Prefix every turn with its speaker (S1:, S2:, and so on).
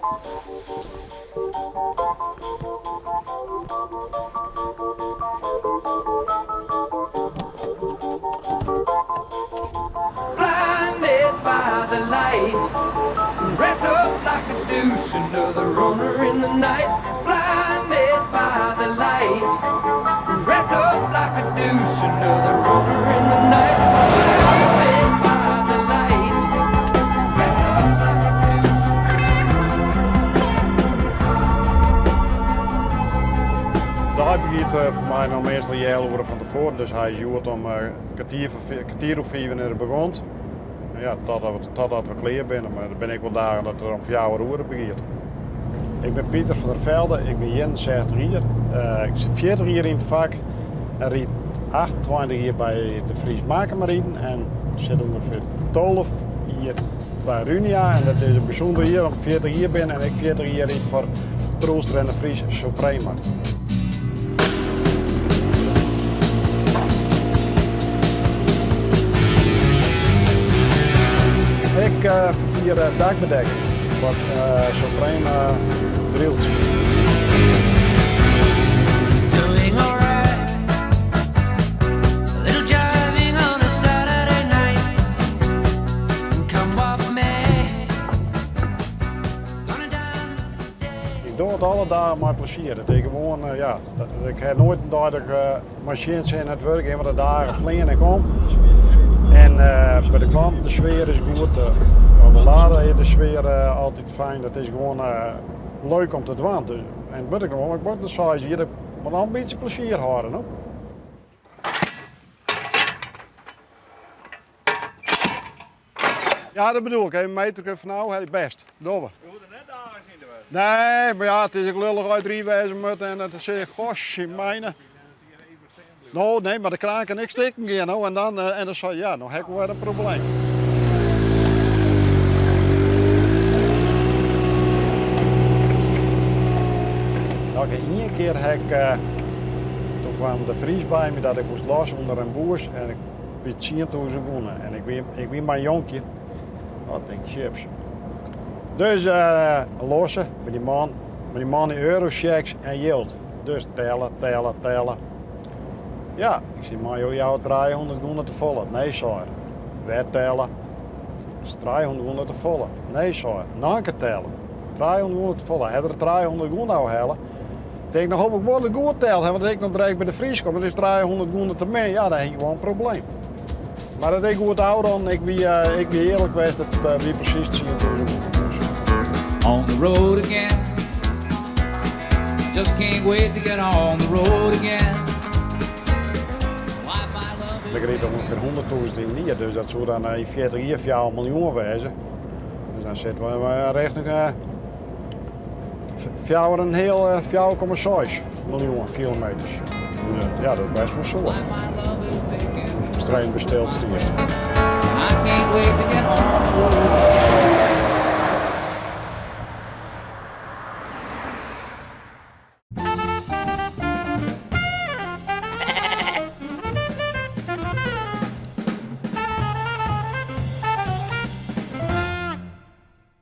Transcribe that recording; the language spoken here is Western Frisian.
S1: Blinded by the light, wrapped up like a deuce, another runner in the night. Blinded by the light, wrapped up like a deuce, another runner in the night. Blinded by the light, wrapped up like a deuce.
S2: De dei begjint foar my no meastal healoere fan tefoaren, dus hy is hjoed om kertier oer fiven is er begûn. Ja, totdat we klear binne, mar der binne ek wol dagen dat er om 4 oere begjint. Ik bin Pieter van der Velde, ik bin 61 jier. Ik sit 40 jier yn it fak en ryd 28 jier by de Vries Makema riden en sit ûngefear 12 jier by Runia. En dat is in bysûnder jier om't ik 40 jier bin en ik 40 jier ryd foar Troelstra en de Vries Soprema. Ik ferfier dakbedekking foar Soprema Drylts.
S1: Doing alright. A little driving on a Saturday night. Come what may. Gonna dance today.
S2: Ik doch it alle dagen mei plezier. It is gewoan, ja, ik ha noait in dei dat ik mei tsjinsin nei it wurk gean, want de dagen fleane ek om. En by de klanten de sfear is goed, op de lade is de sfear altyd fijn. Dat is gewoan leuk om te dwaan. Dus, en it moat ek noch, ik moat de 6 jier, ik moat noch in bytsje plezier hâlde. No? Ja, dat bedoel ik. Even meter fan no, ha bêst. Dogge we.
S3: Je hoecht der net dagen yn te wêzen.
S2: Nee, mar ja, it is ek lullich as je deryn wêze moat en dan sis ik, gosje mijne. No, nee, mar de kraan kin ek stikken gean no en dan sei ja, no ha ik wer in probleem. No, ien kear ha ik, doe kaam de Vries by my dat ik moast losse ûnder in boers en ik wie 10.000 gûne en ik wie mar in jonkje. Oh, tink chips. Dus losse by dy man in eurochecks en jild. Dus telle, telle, telle. Ja, ik sei, mar jo jouwe 300 gûne te folle. Nee, sei er. Wer telle. Dus 300 gûne te folle. Nee, sei er. Noch in kear telle. 300 gûne te folle. Hat er 300 gûne ôfhelle? Ik tink, no hoopje ik wol dat goed teld ha, want as ik noch direkt by de Vries kom, dan is 300 gûne te min. Ja, dan ha ik gewoan in probleem. Mar dat ik goed ôfrûn, ik wie earlik west, it wie presys 10.000 gûne.
S1: On the road again. Just can't wait to get on the road again. Life I love is
S2: Ik ryd ûngefear 100.000 yn it jier, dus dat soe dan yn 40 jier 4 miljoen wêze. Dus dan sitte we rjochting 4,5, 4,6 miljoen kilometers. Dus, ja, dat is bêst wol soad.
S1: Life I love is making.
S2: Ekstreem besteld stiet.
S1: I can't wait to get on the road again.